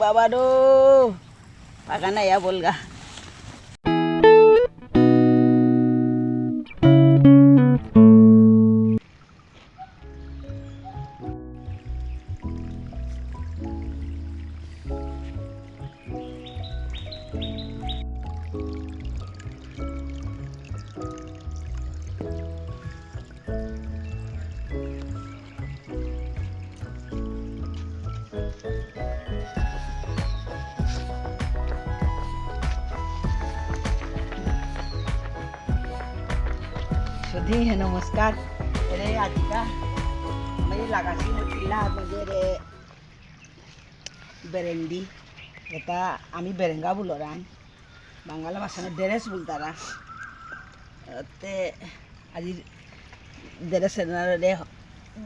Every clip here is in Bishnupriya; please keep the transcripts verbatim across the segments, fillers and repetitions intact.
বাবা রো, পাকা নাই, আ, বলগা। সুধী, নমস্কার। এরে আজিকা আমি লাগাসি মতিলা মধ্যে রে বেরেন্ডি। এটা আমি বেরেঙ্গা বুলরাম। বাংলা ভাষাত ডেরেস বুলতারা। তে আজি ডেরেস এনারে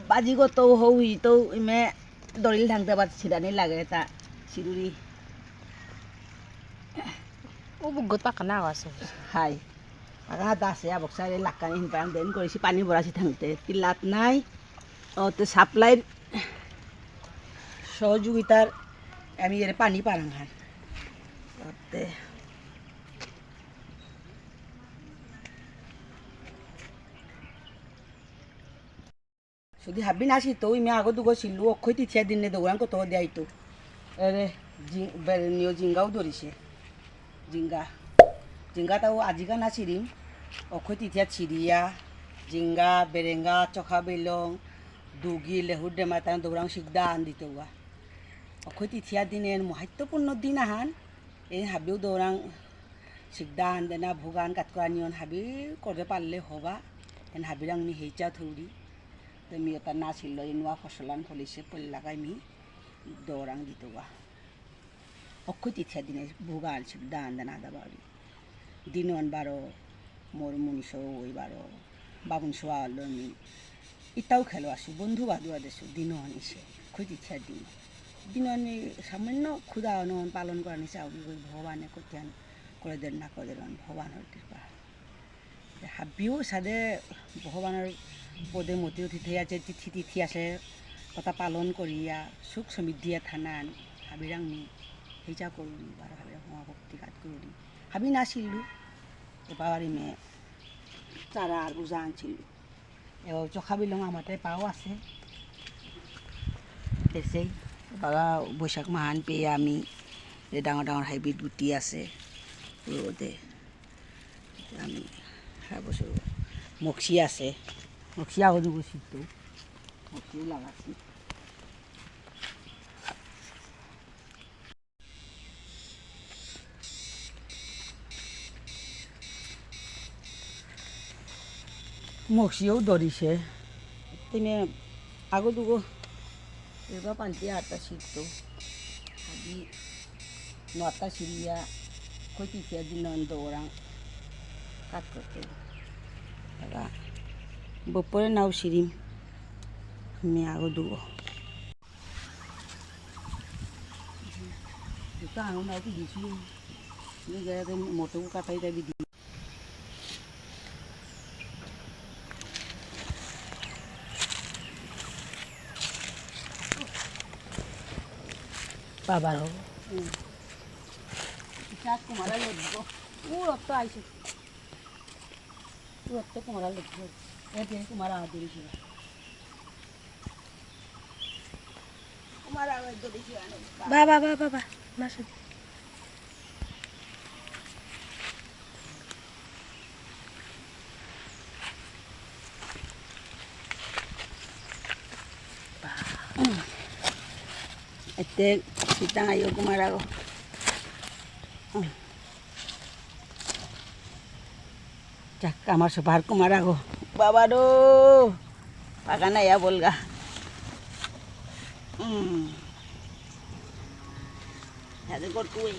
বাজিগো তো হৌ ই তো ইমে দরিল ঢাংতে বাদ ছিড়ানি লাগে তা ছিড়ুরি। ও বুগত পাকা না আছে। হাই। পাকা হাত আছে, আবক সারে লাক্কানি হিন পারাং দেন করেসি পানি বরাসি থাংতে। তিলাত নাই। ও তে সাপ্লাই সহযোগিতার আমি এর পানি পারাং হান। তে যদি হাবি না আসি তো ইমে আগো দুগো সিলু অক্ষয় তৃতীয়া দিনে দৌড়ান কত দিয়াইতো। এরে জি-, বেরেনিও জিঙ্গাও ধরিছে। জিঙ্গা। জিঙ্গা তাও আজিকা না ছিড়িম। অক্ষয় তৃতীয়া ছিড়িয়া, জিঙ্গা, বেরেঙ্গা, চখা বেলং, দুগি, লেহুর ডেমা তান দৌড়াং সিকদা আন দিতে হুয়া। অক্ষয় তৃতীয়া দিন এন মহত্বপূর্ণ দিন আহান। এন হাবিও দৌড়াং সিকদা আন দেনা ভোগান কাতকরা নিয়ন হাবি করে পারলে হবা। এন হাবিরাং মি হেইচা থৌরি। তো মি ওটা না ছিল, এই নোয়া ফসলান ফলিছে, পল্লাগাই মি দৌড়াং দিতে হুয়া। অক্ষয় তৃতীয়া দিনে ভোগান সিকদা আন দেনা দাবাউরি। দিনন বারো, মোর মুনিসৌ ওই বারো, বামুন সোয়া লমি। ইতাও খেলো আসু, বন্ধু বাদুয়া দেসু, দিনন ইসে, অক্ষয় তৃতীয়া দিন। দিনন ই সামান্য ক্ষুদা অনন পালন করানি চাউরি ওই ভগবানে কতিয়ান করে দেন না করে দেন, ভগবানর কৃপা। হাবিও সাদে ভগবানর পদে মতি অতিথি আছে, তিথি তিথি আছে, কথা পালন করিয়া, সুখ সমৃদ্ধিয়া থানান, হাবিরাং মি, হেইচা করুনি, বারো হাবিরাং হমা ভক্তি কাত করুনি। হাবি না ছিলু, এ বাবারি মে চারা আর বুঝা আনছিলু। এ চখা বিলং আমাতে পাও আছে। এসেই, বাবা বৈশাখ মাহান পেয়ে আমি, এ ডাঙর ডাঙর হাইব্রিড গুটি আছে। ওতে আমি সারা বছর মকসি আছে, মকসি আগো দুগো সিদ্ধ, মকসিও লাগাচ্ছি। মকসিও ধরিছে। তেমে আগো দুগো এবার পান্তি আটা শিখতো। আজি নটা সিরিয়া কই তিতিয়া দিন দৌড়াং কাট করতে। তারা বপরে নাও সিরিম। আমি আগো দুগো। দুটা আঙুল নাও কি দিছি। এই জায়গাতে মোটর কাটাই যাবি। বাবার হবো। হুম। চাঁদ কুমারা লড়বো। ও রক্ত আইছে। ও রক্ত কুমারা লড়বো। এ দিয়ে কুমারা আদুরি ছিল। কুমারা আদুরি ছিল। বা, বা, বা, বা, বা। না শুধু। এতে সিতাং আইও কুমারাগো। যাক, আমার সুপার কুমারাগো। বাবা রো, পাকা নাই, আ, বলগা। উম। যাতে কর তুই।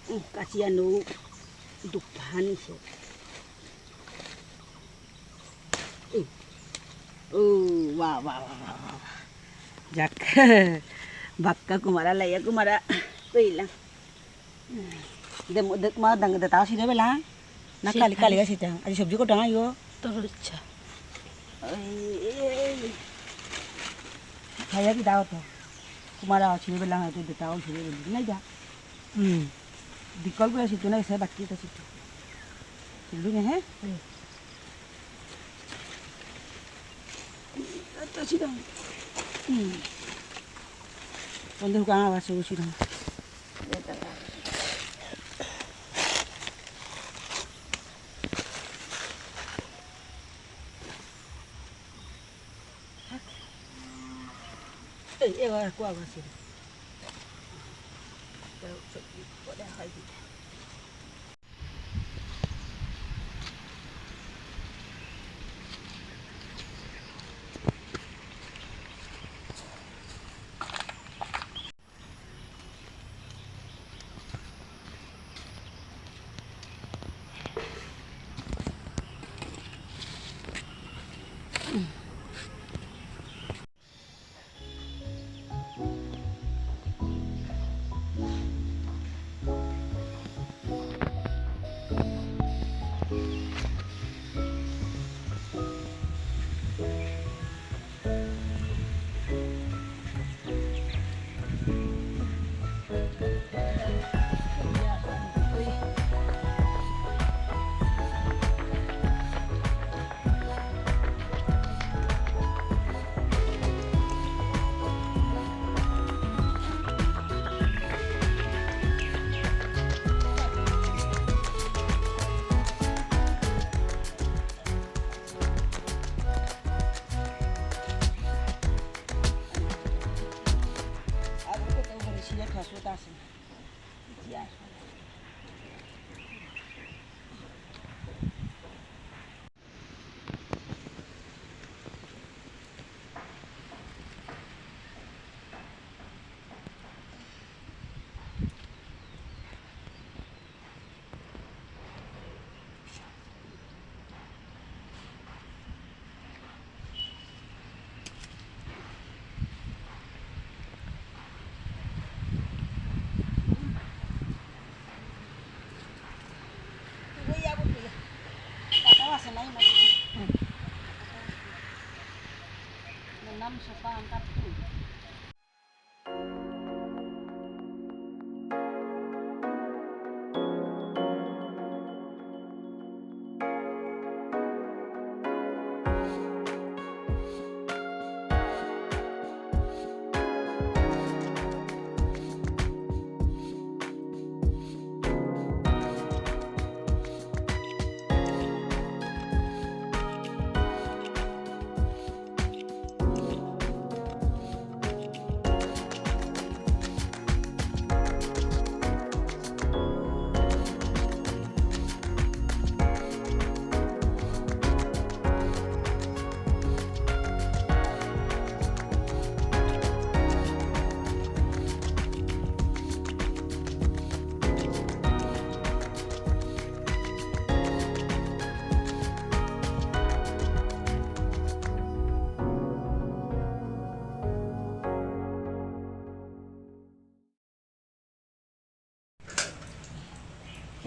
উম, কাচিয়া নৌ দুপানি সে। উম। ও, বাহ, বাহ। যাক, বাক্কা কুমারা, লাইয়া কুমারা, তৈলা। দে, দে, মা, দাং, দে, তাও সিরে বেলা। না, কালি, কালি গা সিতা। আজি সবজি কটা আইও। তোর ইচ্ছা। এই, এই, এই। খাইয়া কি দাও তো? তোমার আওয়াজ ছিল, বেলা হয়তো দিতাও ছিল, বলি, নাই যা। হুম। বিকল করে সিদ্ধ না, এসে বাকি এটা সিদ্ধ। সিদ্ধ নেই, হ্যাঁ? হুম। এটা সিদ্ধ। হুম। বন্ধু, কাম আবার শুরু ছিল। এই, এবার কোয়া বাসি। তো, সত্যি, পরে হয় দিতে।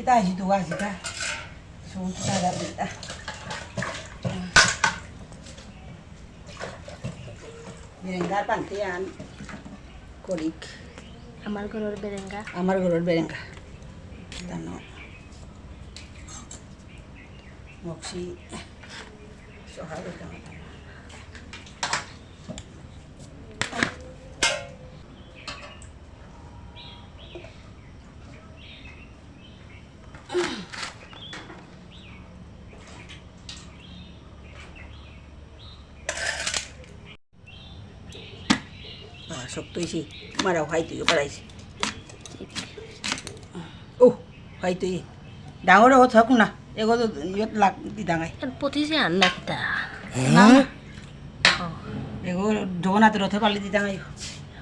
Kita aji tu aji ka. Sun tu ada kita. Berengar pantian. Kolik. আমার ঘরর বেরেঙ্গা। আমার ঘরর বেরেঙ্গা। তানো। মক্সি। সহায় হইতাম। আহ, শক্ত হইছে। মারাও, হাই তুই, পারাইছে। ও, হাই তুই। ডাঙর হত থাকুক না। এগো তো ইয়ত লাগ দিতাঙাই। এর পথি যে আন না কিতা? হ্যাঁ? না, না। ও। এগো জগন্নাথ রথে পালি দিতাঙাই।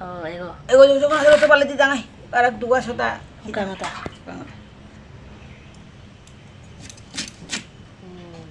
ও, এগো। এগো জগন্নাথ রথে পালি দিতাঙাই। আর এক দুগা সতা। ওকা মতা। ওকা মতা। হুম।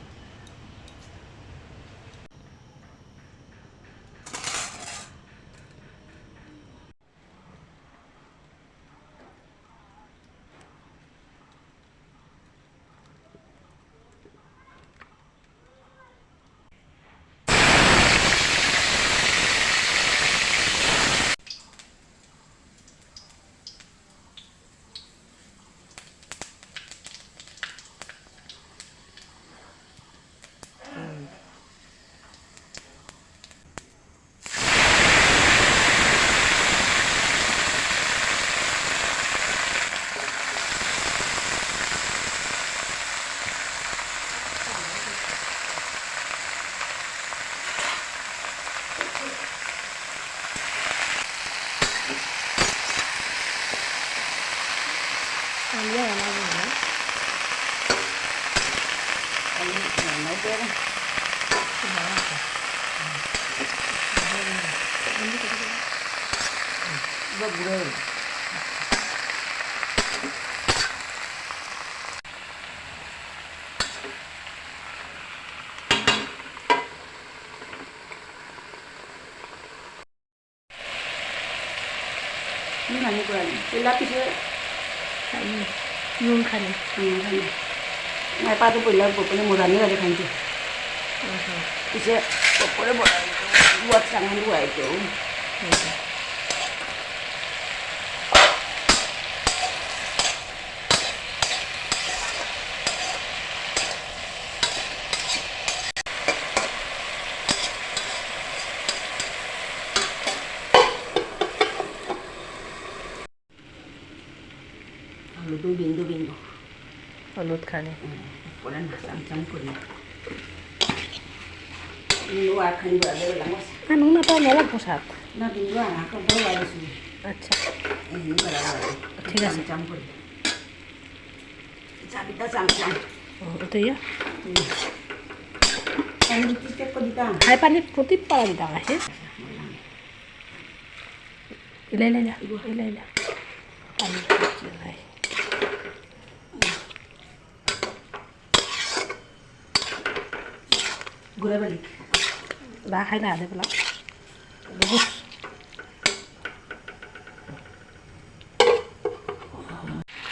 নুন খানি করে নি। তেলা পিছে খানি। নুন খানি। নুন খানি। না, পাতে পড়লে গোপনে মোরানি লাগে খাইতে। হুম, হুম। পিছে গোপনে মোরানি তো, বুয়াত সামান বুয়াই তো। হুম, হুম। হলুদ বিন্দু বিন্দু। হলুদ খানি। হুম, পরে না, চামচাম করি। বিন্দু আর খানি বড় বড় লাগবো। না, নুন না তো মেলা পোশাক। না, বিন্দু আর আঁকা বড় বড় শুনি। আচ্ছা। এই নিয়ে বড় বড়। ঠিক আছে। চামচাম করি। চাবিটা চামচাম। ও, ওটাই? হুম। পানি দিতে চেক করে দিতাম। হাই পানি প্রতি পাড়া দিতাম আছে। ইলা, ইলা, ইলা। ইলা, ইলা। পানি দিতে নাই। গুড়া বালিক। দা খাই না, দে বলা। বুঝ।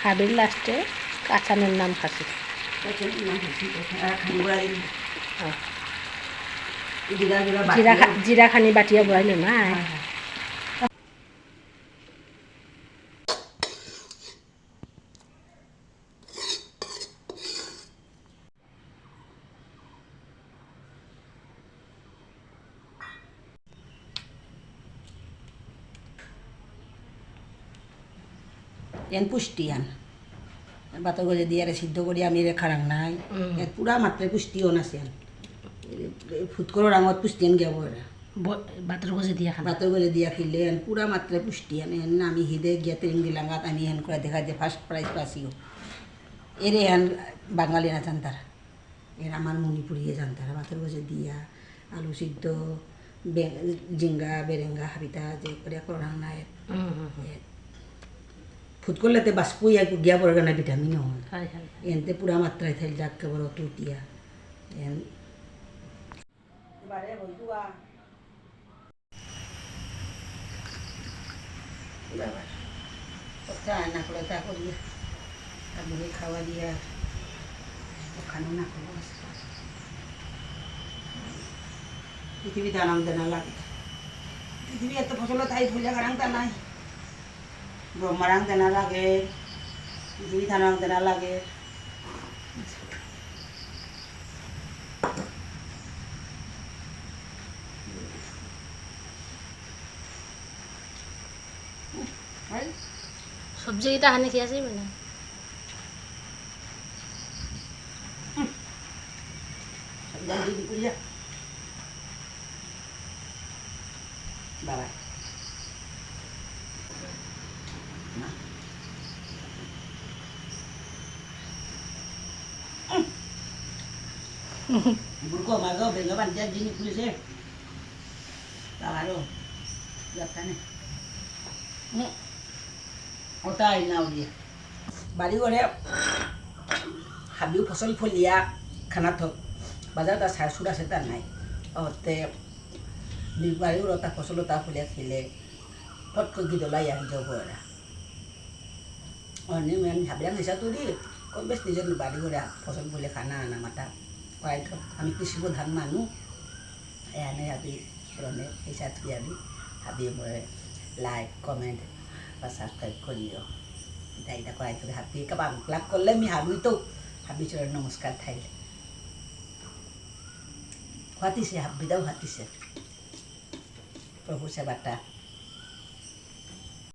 হাবির লাস্টে কাঁচা নুন নাম খাসি। কাঁচা নুন নাম খাসি, আর খানি গুড়া দিন। হ্যাঁ। জিরা, জিরা জিরা বাটিয়া। খা-, জিরা খানি বাটিয়া বুড়াই নে না। হ্যাঁ, হ্যাঁ। এন পুষ্টি আন। ভাতর গজে দিয়া রে সিদ্ধ করি আমি রে খারাং নাই। হুম। এর পুরা মাত্রে পুষ্টি অন আছে আন। ফুটকরো রাঙত পুষ্টি আন গেব এরা। ব-, ভাতর গজে দিয়া খান। ভাতর গজে দিয়া খেলে এন পুরা মাত্রে পুষ্টি আন। এন আমি হিদে গিয়া ট্রেনিং দিলাম, আমি এন করে দেখা যে ফার্স্ট প্রাইজ পাসিও। এরে আন বাঙালি না জানতারা। এর আমার মণিপুরিয়ে জানতারা। ভাতর গজে দিয়া, আলু সিদ্ধ, বে-, ঝিঙ্গা, বেরেঙ্গা, হাবিতা, যে করে করো রান্না এর। হুম, হুম, হুম। এ, ফুট করলে তে বাষ্প ইয়া গিয়া পড়ে না ভিটামিন হয়। হয়, হয়, হয়। এনতে পুরা মাত্রায় থাইল যাক কে বড় তুতিয়া। এন বারে বলতুয়া। বাবা, কথা না করে তা করিয়া, আমিরে খাওয়া দিয়া, ওখানে না করবো। পৃথিবী দানাম দেনা লাগে। পৃথিবী এত ফসল তাই ভুলে গারাং তা নাই। ব্রহ্মারাং দেনা লাগে, পৃথিবী দানাম দেনা লাগে। সবজি কিতা হানি খেয়ে আসি মানে? বাবা। বুলকো মাগো বেঙ্গা বান্টিয়া জিনি পুলিশে। বাবারও। যাত্রা নেই। ওটা আই না উড়িয়া। বাড়ি ঘরে হাবিও ফসল ফলিয়া খানা থক। বাজার তা সার সুর আছে তা নাই। অতে বাড়ি ঘরে তা ফসল তা ফলিয়া খেলে। ফট করে গিদলা ইয়া গিয়ে পড়া। অনে আমি হাবিরাং হিসা তুরি, কম বেশ নিজের বাড়ি ঘরে ফসল ফলে খানা আনা মাতা। কয়েক আমি কৃষি প্রধান মানু। এনে হাবি চরণে হিসা তুরি আমি হাবি মোরে like, comment বা subscribe করিও। ইতা ইতা কয়েক তুরি হাবি কাবাং লাগ করলে মি হাবি তো হাবি চরণ নমস্কার থাইলে। হাতিছে হাবি দাও হাতিছে। প্রভু সেবাটা।